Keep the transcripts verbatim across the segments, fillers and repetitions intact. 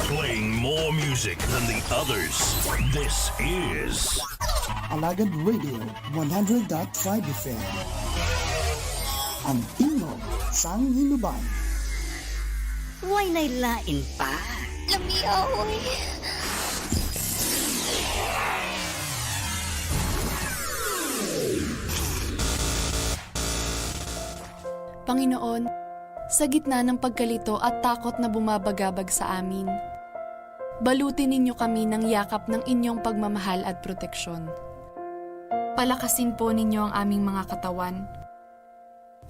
Playing more music than the others. This is Alagad Radio one hundred dot five F M. Ang tingog sang Hinubay. Way nay lain pa. Lamia, oy. Panginoon, sa gitna ng pagkalito at takot na bumabagabag sa amin, balutin ninyo kami ng yakap ng inyong pagmamahal at proteksyon. Palakasin po ninyo ang aming mga katawan.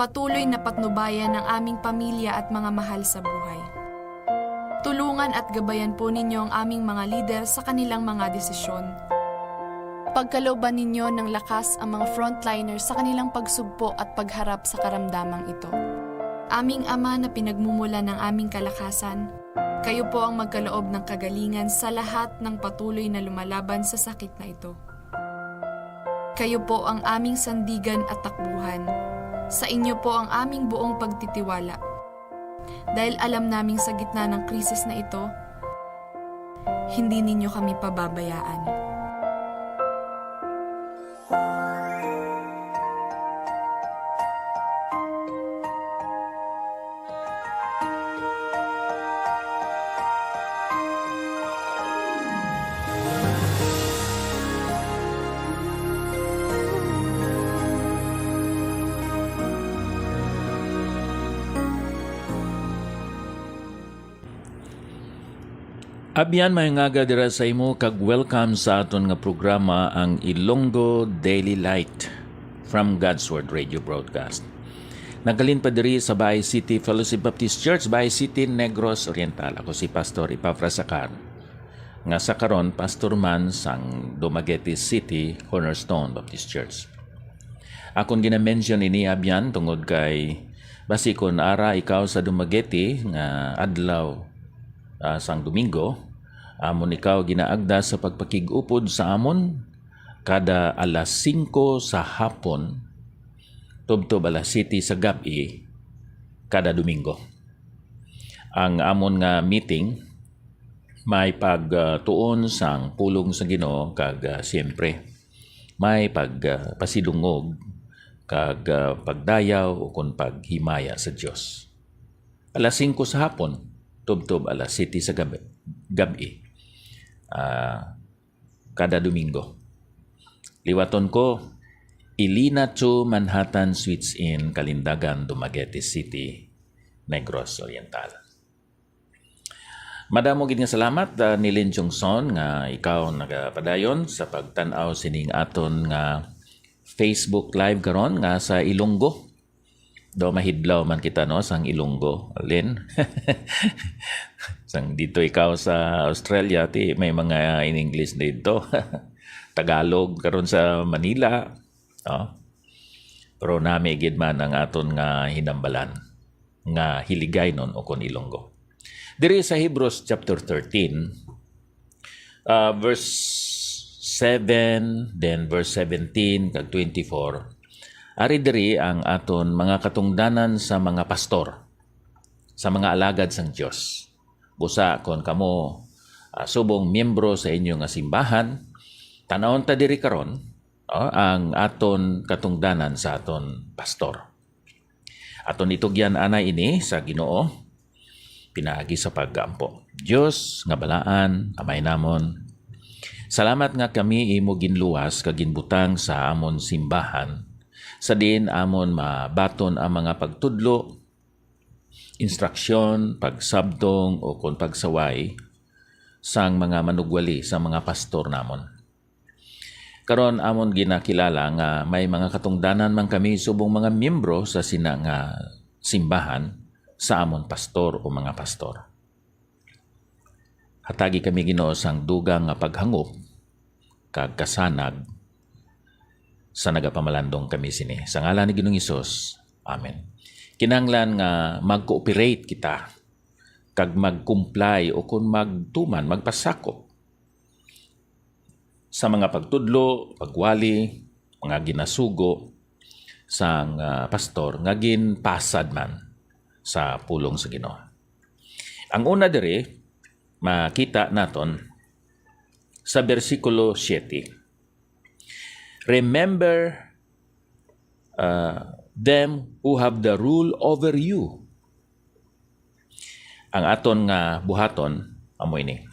Patuloy na patnubayan ang aming pamilya at mga mahal sa buhay. Tulungan at gabayan po ninyo ang aming mga lider sa kanilang mga desisyon. Pagkalooban ninyo ng lakas ang mga frontliners sa kanilang pagsugpo at pagharap sa karamdamang ito. Aming Ama na pinagmumulan ng aming kalakasan, kayo po ang magkaloob ng kagalingan sa lahat ng patuloy na lumalaban sa sakit na ito. Kayo po ang aming sandigan at takbuhan. Sa inyo po ang aming buong pagtitiwala. Dahil alam naming sa gitna ng krisis na ito, hindi ninyo kami pababayaan. Abyan, maayong aga dira sa imo, kag welcome sa aton nga programa, ang Ilonggo Daily Light, from God's Word Radio Broadcast. Naghalin pa diri sa Baay City Fellowship Baptist Church, Baay City, Negros Oriental. Ako si Pastor Epafras Acar, nga sa karon pastor man sang Dumaguete City Cornerstone Baptist Church. Akon gina-mention ini, abyan, tungod kay basi kon ara ikaw sa Dumaguete nga adlaw, ah, sang Domingo, amon ikaw ginaagda sa pagpakig-upod sa amon kada alas singko sa hapon tubtob alas siyete sa gab-i kada Domingo. Ang amon nga meeting may pagtuon sang pulong sa Ginoo kag, ah, siyempre, may pag, ah, pasidungog kag, ah, pagdayaw ukon paghimaya sa Dios. Alas singko sa hapon tubtob alas siyete sa gab-, gab-i, ah, kada Domingo. Liwaton ko, Ilina Two Manhattan Suites Inn, Kalindagan, Dumaguete City, Negros Oriental. Madamo gid nga salamat, ah, ni Lin Chungson, nga ikaw nagapadayon sa pagtan-aw sining aton nga Facebook Live karon nga sa Ilonggo. Do mahidlaw man kita, no, sang Ilonggo, Lin. Sang dito ikaw sa Australia, ti may mga in English dito. Tagalog karon sa Manila, no? Pero nami gid man ang aton nga hinambalan nga Hiligaynon ukon Ilonggo. Diri sa Hebrews chapter thirteen, ah, verse seven, then verse seventeen kag twenty-four, ari diri ang aton mga katungdanan sa mga pastor, sa mga alagad sang Dios. Busa kon kamo, ah, subong miyembro sa inyo nga simbahan, tan-awon ta diri karon, oh, ang aton katungdanan sa aton pastor. Aton itugyan anay ini sa Ginoo pinaagi sa pag-ampo. Dios nga balaan, Amay namon, salamat nga kami imo ginluwas kag ginbutang sa amon simbahan, sa diin amon mabaton ang mga pagtudlo, instruksyon, pagsabtong, o kon pagsaway sang mga manugwali, sa mga pastor namon. Karon, amon ginakilala nga may mga katungdanan man kami subong mga miyembro sa sina nga simbahan sa amon pastor o mga pastor. Hatagi kami, Ginoo, sang dugang nga paghangop kag kasanag sa nagapamalandong kami sini. Sa ngalan ni Ginoong Hesus, amen. Kinahanglan nga mag-cooperate kita kag mag-comply o kon magtuman, magpasakop sa mga pagtudlo, pagwali, mga ginasugo sang, ah, pastor nga ginpasad man sa pulong sa Ginoo. Ang una diri, makita naton sa bersikulo siete. Remember, uh, them who have the rule over you. Ang aton nga buhaton amo ini.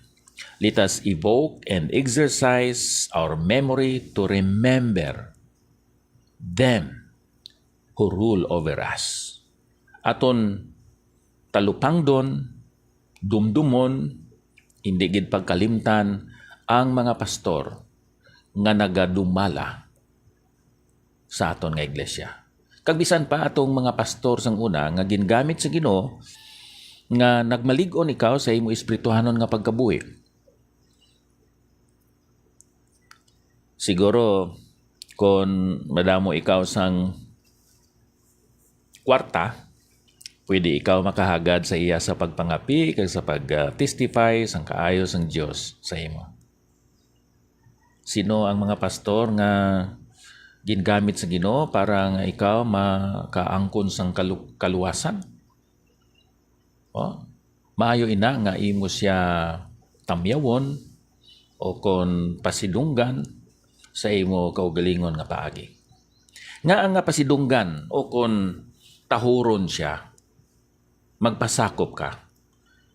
Let us evoke and exercise our memory to remember them who rule over us. Aton talupangdon, dumdumon, hindi gid pagkalimtan ang mga pastor nga nagadumala sa aton nga iglesia. Kag bisan pa atong mga pastor sang una nga gingamit sa Ginoo, nga nagmalig-on ikaw sa imo espirituhanon nga pagkabuhi. Siguro, kon madamo ikaw sang kwarta, pwede ikaw makahagad sa iya sa pagpangapi kag sa pag-testify sang kaayo sang Dios sa imo. Sino ang mga pastor nga gingamit sa Ginoo para nga ikaw makaangkon sang kalu-, kaluwasan? O, maayo ina nga imo sia tamyawon o kon pasidunggan sa imo kaugalingon nga paagi. Ngaa nga pasidunggan o kon tahuron sia? Magpasakop ka.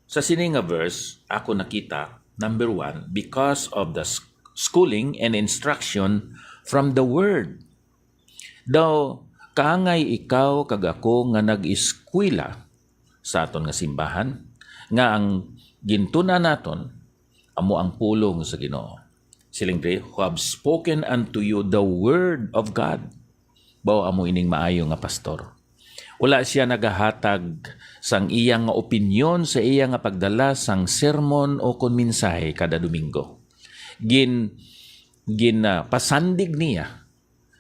Sa sini nga verse, ako nakita, number one, because of the s-, schooling and instruction from the Word. Daw, kaangay ikaw kag ako nga nag-eskwela sa aton nga simbahan, nga ang gintun-an naton amo ang pulong sa Ginoo. Siling diri, "Who have spoken unto you the word of God." Baw amo ining maayo nga pastor. Wala sia nagahatag sang iya nga opinyon sa iya nga pagdala sang sermon o kon mensahe kada Domingo. Gin-, gin, ah, pasandig niya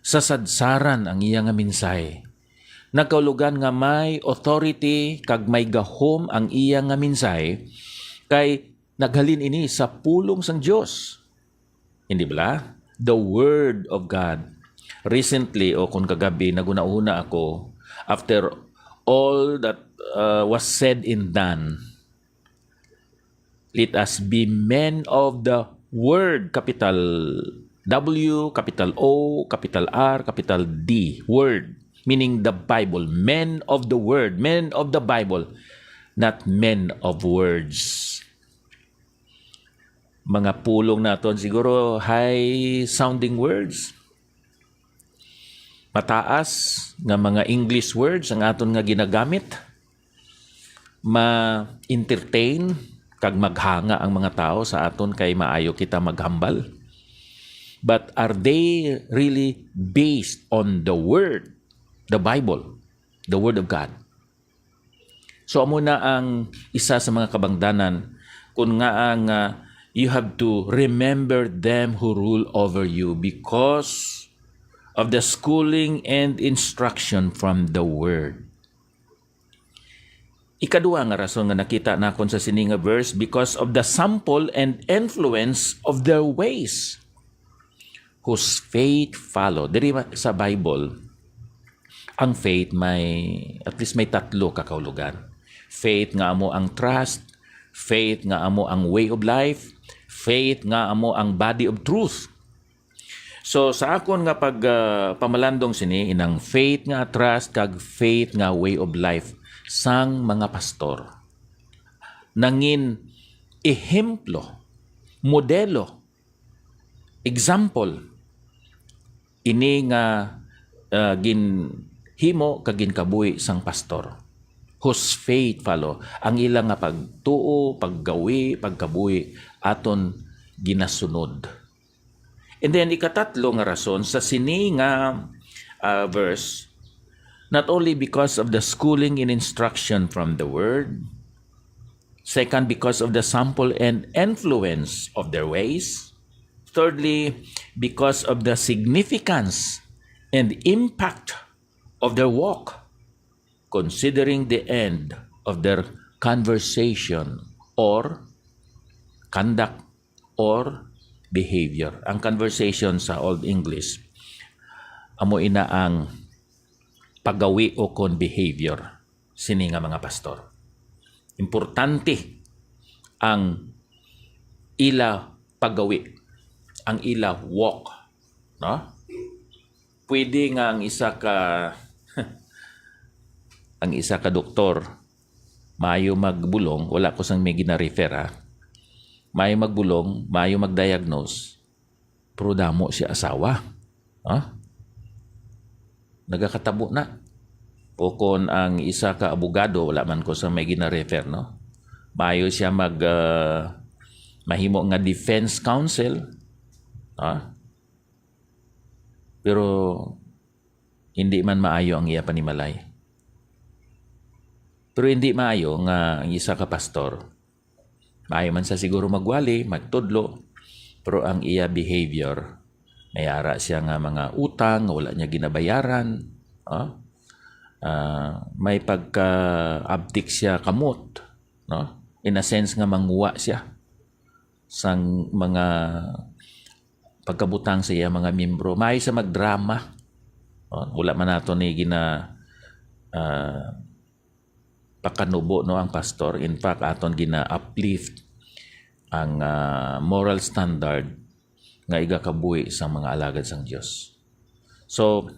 sa sadsaran ang iya nga mensahe. Nagkaulogan nga may authority kag may gahom ang iya nga mensahe, kay naghalin ini sa pulong sang Dios. Hindi bala? The Word of God. Recently, o kung kagabi, naghunahuna ako, after all that, uh, was said and done, let us be men of the Word, capital W, capital O, capital R, capital D, Word, meaning the Bible, men of the Word, men of the Bible, not men of words. Mga pulong naton, siguro high sounding words, mataas nga mga English words ang aton nga ginagamit, ma-entertain kag maghanga ang mga tawo sa aton kay maayo kita maghambal. But are they really based on the Word, the Bible, the Word of God? So, amo na ang isa sa mga kabangdanan, kun ngaa nga, you have to remember them who rule over you because of the schooling and instruction from the Word. Ikadua nga rason nga nakita nakon sa sini nga verse, because of the sample and influence of their ways, whose faith follow. Diri ma-, sa Bible, ang faith may, at least may tatlo ka kahulogan. Faith nga amo ang trust, faith nga amo ang way of life, faith nga amo ang body of truth. So, sa akon nga pag, ah, pamalandong sini, inang faith nga trust kag faith nga way of life sang mga pastor, nangin ehemplo, modelo, example, ini nga, ah, ginhimo kag ginkabuhi sang pastor, whose faith follow, ang ila nga pagtuo, paggawi, pagkabuhi aton ginasunod. And then, ikatatlo nga rason sa sini nga, ah, verse, not only because of the schooling and instruction from the Word, second, because of the sample and influence of their ways, thirdly, because of the significance and impact of their walk, considering the end of their conversation or conduct or behavior. Ang conversation sa Old English, amo ina ang paggawi o kon behavior sini nga mga pastor. Importante ang ila paggawi, ang ila walk, no? Pwede nga ang isa ka ang isa ka doktor maayo magbulong, wala ko sang may gina-refer, ha. Maayo magbulong, maayo mag-diagnose, pero damo siya asawa. Ha? Nagakatabo na. O kon ang isa ka abogado, wala man ko sa may gina-refer, no? Maayo siya mag, ah, mahimo nga defense counsel. Ha? Pero hindi man maayo ang iya panimalay. Pero hindi maayo nga ang isa ka pastor, maayo man siya siguro magwali, magtudlo, pero ang iya behavior, may ara siya nga mga utang nga wala niya ginabayaran, ah? Ah, may pagka-abtik siya kamot, no? In a sense nga manguwa siya sang mga pagkabutang sa iya mga miyembro. Maayo sa magdrama. Oh, wala man nato ni gina, ah, pakanubo, no, ang pastor. In fact, aton gina-uplift ang, ah, moral standard nga igakabuhi sa mga alagad sang Dios. So,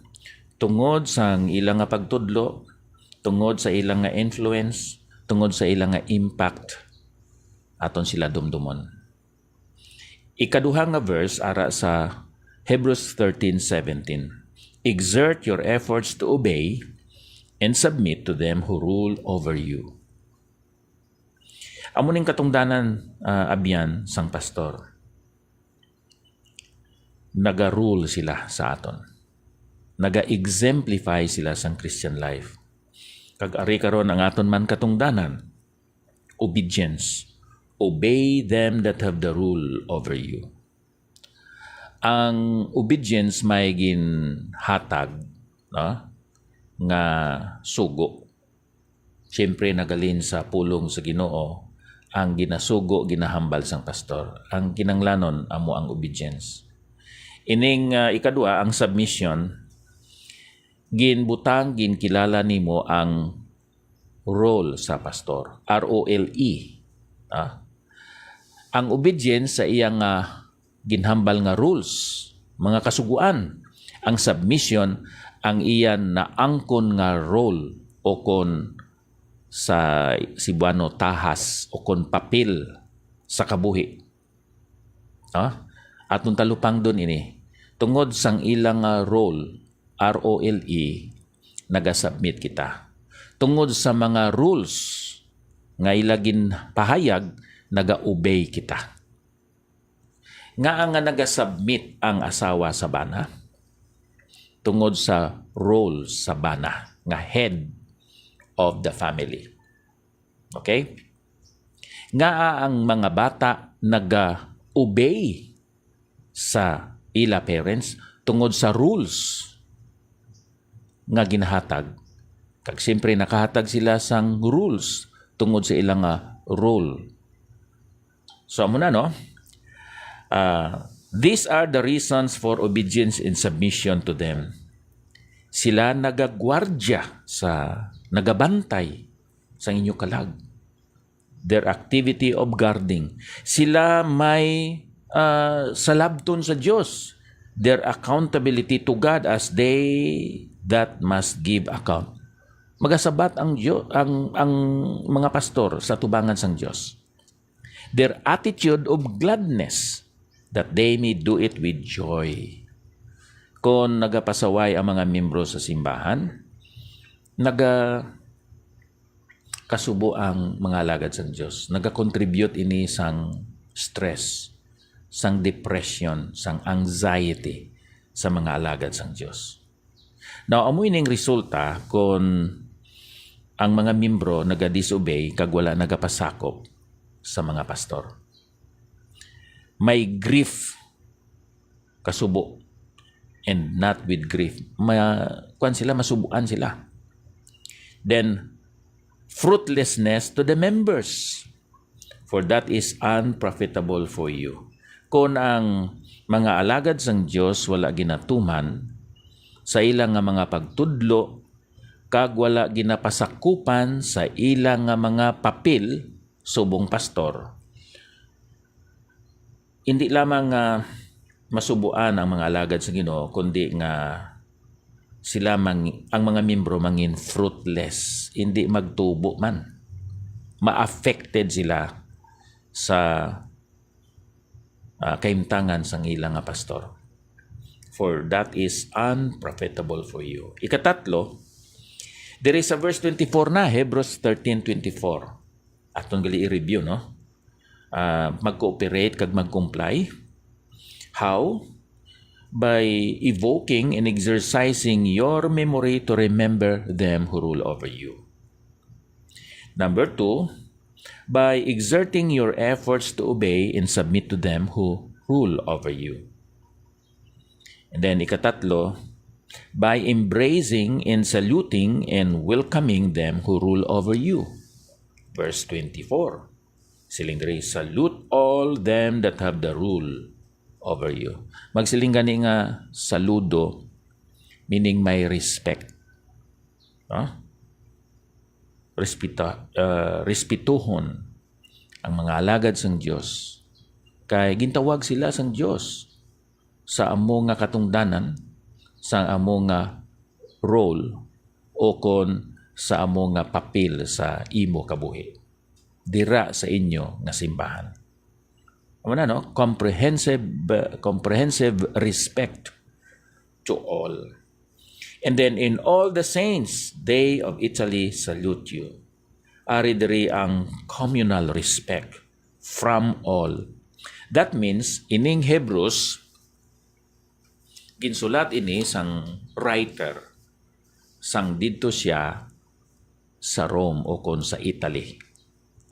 tungod sang ila nga pagtudlo, tungod sa ila nga influence, tungod sa ila nga impact, aton sila dumdumon. Ikaduha nga verse ara sa Hebrews thirteen seventeen, "Exert your efforts to obey and submit to them who rule over you." Amo ning katungdanan, ah, abyan sang pastor. Naga-rule sila sa aton. Naga-exemplify sila sang Christian life. Kag ari karon ang aton man katungdanan, obedience. "Obey them that have the rule over you." Ang obedience may ginhatag, no, nga sugo. Siyempre, nagalin sa pulong sa Ginoo ang ginasugo, ginahambal sang pastor. Ang kinanglanon amo ang obedience. Ining, ah, ikadua, ang submission, ginbutang, ginkilala nimo ang role sa pastor, R O L E. Ah, ang obedience sa iya nga ginhambal nga rules, mga kasugoan. Ang submission, ang iya naangkon nga role, o kon sa Cebuano, tahas, o kon papel sa kabuhi. Ah, aton talupangdon ini. Tungod sang ila nga role, R O L E, nagasubmit kita. Tungod sa mga rules nga ila ginpahayag, nagaobey kita. Ngaa nga nagasubmit ang asawa sa bana? Tungod sa role sa bana nga head of the family. Okay? Ngaa ang mga bata naga-obey sa ila parents? Tungod sa rules nga ginahatag. Kag siyempre, nakahatag sila sang rules tungod sa ila nga role. So, amo na, no? Ah, these are the reasons for obedience and submission to them. Sila nagagwardya sa, nagabantay sa inyo kalag. Their activity of guarding. Sila may, ah, salabton sa Dios. Their accountability to God as they that must give account. Magasabat ang Dio-, ang, ang mga pastor sa tubangan sang Dios. Their attitude of gladness, that they may do it with joy. Kon nagapasaway ang mga miyembro sa simbahan, naga-, kasubo ang mga alagad sang Dios. Nagakontribute ini sang stress, sang depression, sang anxiety sa mga alagad sang Dios. Now, amo ining resulta kon ang mga miyembro naga-disobey kag wala nagapasakop sa mga pastor. May grief kasubo, and not with grief. Ma-, kuwan sila, masubuan sila. Then, fruitlessness to the members, for that is unprofitable for you. Kon ang mga alagad sang Dios wala ginatuman sa ila nga mga pagtudlo, kag wala ginapasakupan sa ila nga mga papel subong pastor, Hindi lamang nga masubuan ang mga alagad sa Ginoo, kundi nga sila mang, ang mga miyembro mangin fruitless, hindi magtubo man. Ma-affected sila sa, ah, kahimtangan sang ila nga pastor. For that is unprofitable for you. Ikatatlo, diri sa verse twenty-four na, Hebrews thirteen twenty-four. Aton gali i-review, no? Ah, mag-cooperate kag mag-comply. How? By evoking and exercising your memory to remember them who rule over you. Number two, by exerting your efforts to obey and submit to them who rule over you. And then, ikatatlo, by embracing and saluting and welcoming them who rule over you. Verse twenty-four, siling diri, "Salute all them that have the rule over you." Magsiling gani nga saludo, meaning may respect. Ha? Respeta-, ah, respetuhon ang mga alagad sang Dios, kay gintawag sila sang Dios sa amo nga katungdanan, sa amo nga role, o kon sa amo nga papel sa imo kabuhi dira sa inyo nga simbahan. Amo na, no? Comprehensive, comprehensive respect to all. And then, "In all the saints, they of Italy salute you." Ari diri ang communal respect from all. That means, ining Hebrews, ginsulat ini sang writer sang didto siya sa Rome, o kon sa Italy,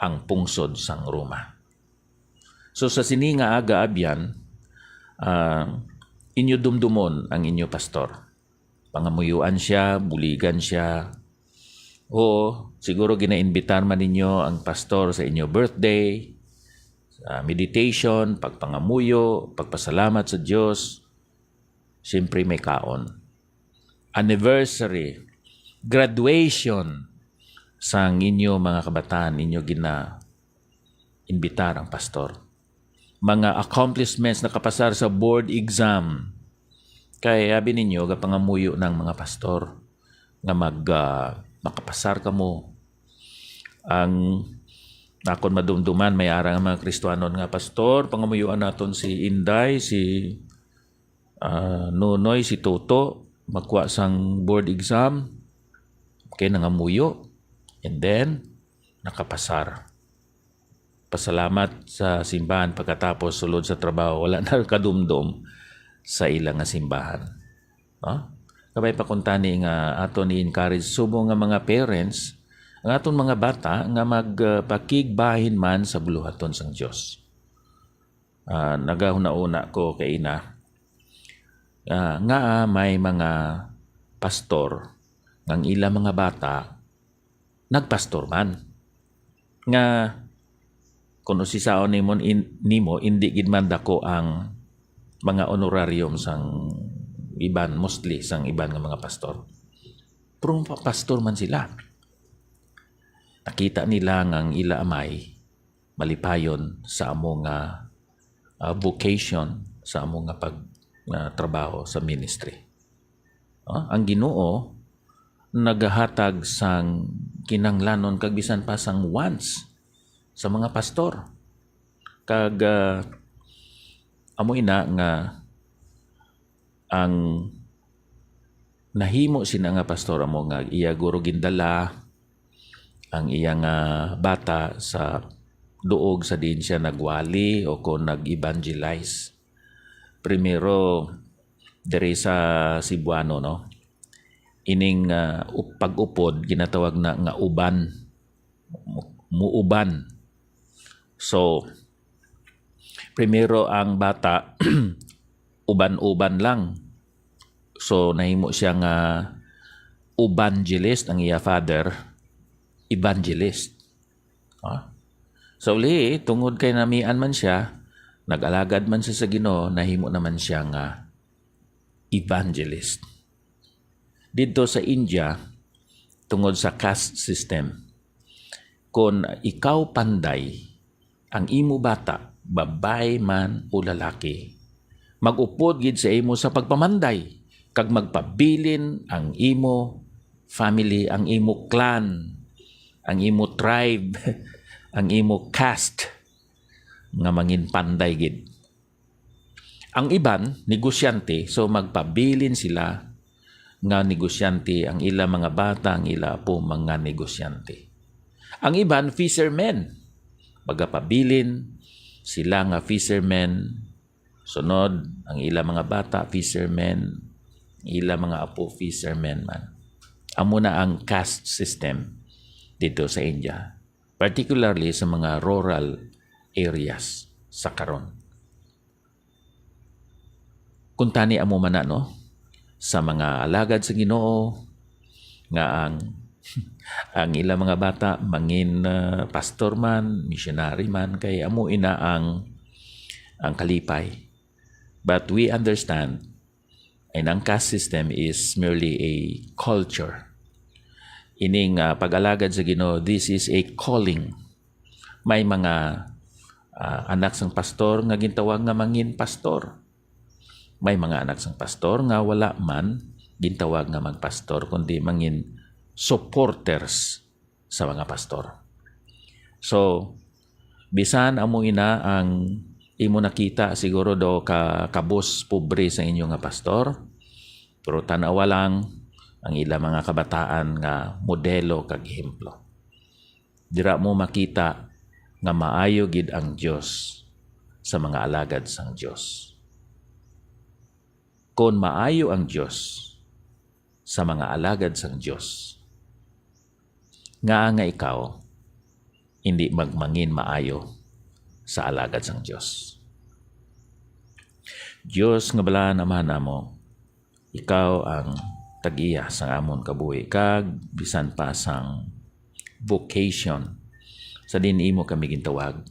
ang pungsod sang Roma. So, sa sini nga aga, abyan, ah, inyo dumdumon ang inyo pastor. Pangamuyuan siya, buligan siya. O siguro ginainbitar man ninyo ang pastor sa inyo birthday, sa meditation, pagpangamuyo, pagpasalamat sa Dios. Siyempre may kaon. Anniversary, graduation sang inyo mga kabataan, inyo gina-inbitar ang pastor. Mga accomplishments, nakapasar sa board exam. Kay abi ninyo, gapangamuyo ng mga pastor nga mag, ah, makapasar kamo. Ang akon madumduman, may ara nga mga Kristiyanon nga, "Pastor, pangamuyuan naton si Inday, si, ah, Nonoy, si Toto, magkuha sang board exam." Okay, nangamuyo. And then, nakapasar. Pasalamat sa simbahan, pagkatapos sulod sa trabaho, wala na kadumdom sa ila nga simbahan. No? Kabay pa kuntani nga aton i-encourage subong nga mga parents, ang aton mga bata nga mag, ah, pakigbahin man sa buluhaton sang Dios. Ah, nagahuna-una ko kay ina, ah, nga, ah, may mga pastor nga ang ila mga bata nagpastor man. Nga, kung usisaon nimo, in-, nimo, indi gid man dako ang mga honorarium sang iban, mostly sang iban nga mga pastor. Pero pa-, pastor man sila. Nakita nila nga ang ila amay malipayon sa amo nga, ah, vocation, sa amo nga pag, ah, trabaho sa ministry. Ah, ang Ginoo nagahatag sang kinahanglanon kag bisan pa sang wants sa mga pastor. Kag, ah, amo ina nga ang nahimo sina nga pastor amo nga iya guro gindala ang iya nga bata sa duog sa diin siya nagwali o kon nag-evangelize. Primero, diri sa Cebuano, no? Ining, ah, up-, pag-upod, ginatawag na nga uban. Mu-, muuban. So, primero ang bata, uban-uban lang. So, nahimo siya nga evangelist, ang iya father, evangelist. Ah? Sa uli, tungod kay namian man siya, nag-alagad man siya sa Ginoo, nahimo naman siya nga evangelist. Didto sa India, tungod sa caste system, kon ikaw panday, ang imo bata babayi man o lalaki, mag-upod gid sa imo sa pagpamanday, kag magpabilin ang imo family, ang imo clan, ang imo tribe, ang imo caste, nga manginpanday gid. Ang iban, negosyante, so magpabilin sila nga negosyante, ang ila mga bata, ang ila apo, mga negosyante. Ang iban, fishermen, magapabilin sila nga fishermen. Sunod, ang ila mga bata, fishermen, ang ila mga apo, fishermen man. Amo na ang caste system dito sa India, particularly sa mga rural areas sa karon. Kuntani amo man na, no? Sa mga alagad sa Ginoo nga ang, ang ila mga bata mangin, ah, pastor man, missionary man, kay amo ina ang, ang kalipay. But we understand, and ang caste system is merely a culture. Ining, ah, pag-alagad sa Ginoo, this is a calling. May mga, ah, anak sang pastor nga gintawag nga mangin pastor. May mga anak sang pastor nga wala man gintawag nga magpastor, kundi mangin supporters sa mga pastor. So, bisan amo ina ang imo nakita, siguro do ka kabos pobre sa inyo nga pastor, pero tan-awa lang ang ila mga kabataan nga modelo kag ehemplo. Dira mo makita nga maayo gid ang Dios sa mga alagad sang Dios. Kon maayo ang Dios sa mga alagad sang Dios, ngaa nga ikaw indi magmangin maayo sa alagad sang Dios? Dios nga balaan Amahan namo, ikaw ang tag-iya sang amon kabuhi, kag bisan pa sang vocation sa diin imo kami gintawag,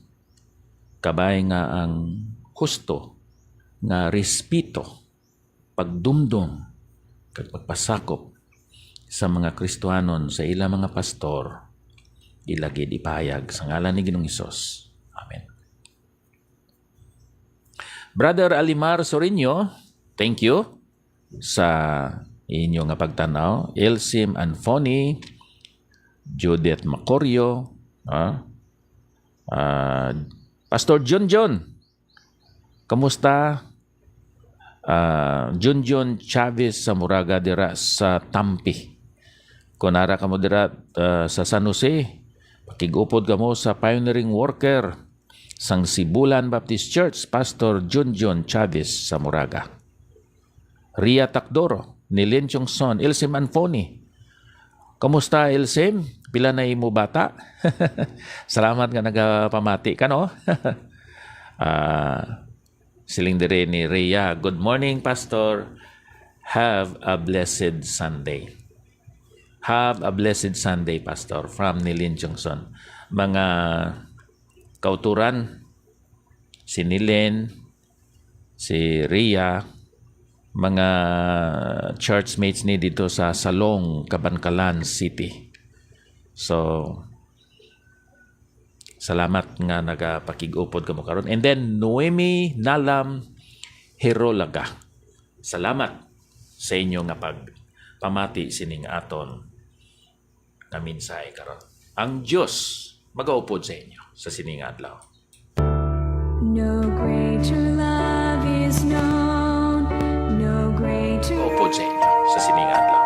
kabay nga ang husto nga respeto, pagdumdom, kag pagpasakop sa mga Kristiyanon sa ila mga pastor, ila gid ipahayag sa ngalan ni Ginoong Hesus. Amen. Brother Alimar Sorinio, thank you sa inyo nga pagtanaw. Elsim Anfoni, Judith Macorio, ah, ah, Pastor John John, kamusta? Ah, John John Chavez sa Moraga dira sa Tampi. Kung ara kamo dira, ah, sa San Jose, pakig-upod kamo sa pioneering worker sang Sibulan Baptist Church, Pastor Junjun Chavez sa Moraga. Ria Takdoro, Nilin Chongson, Ilsim Anfoni. Kamusta, Ilsim? Pila na imo bata? Salamat nga nagapamati ka, no? Ah, siling dire ni Ria, "Good morning, Pastor. Have a blessed Sunday." Have a blessed Sunday, Pastor, from Nilin Chongson. Mga kauturan, si Nilin, si Ria, mga churchmates ni dito sa Salong, Kabankalan City. So, salamat nga nagapakig-upod kamo karon. And then, Noemi Nalam Hirolaga. Salamat sa inyo nga pagpamati sining aton nga mensahe karon. Ang Dios magaupod sa inyo sa sining adlaw. No greater love is known, no greater Upod sa inyo sa sining adlaw.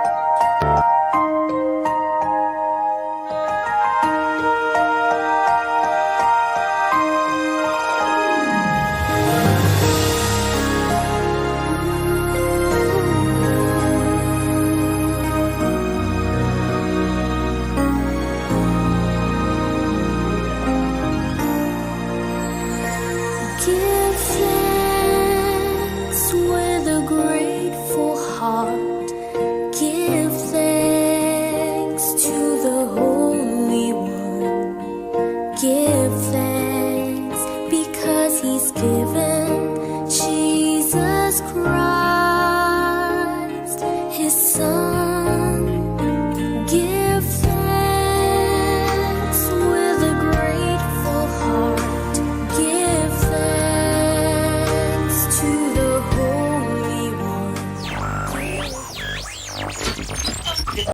Give thanks with a grateful heart. Give thanks to the Holy One. Give thanks because He's given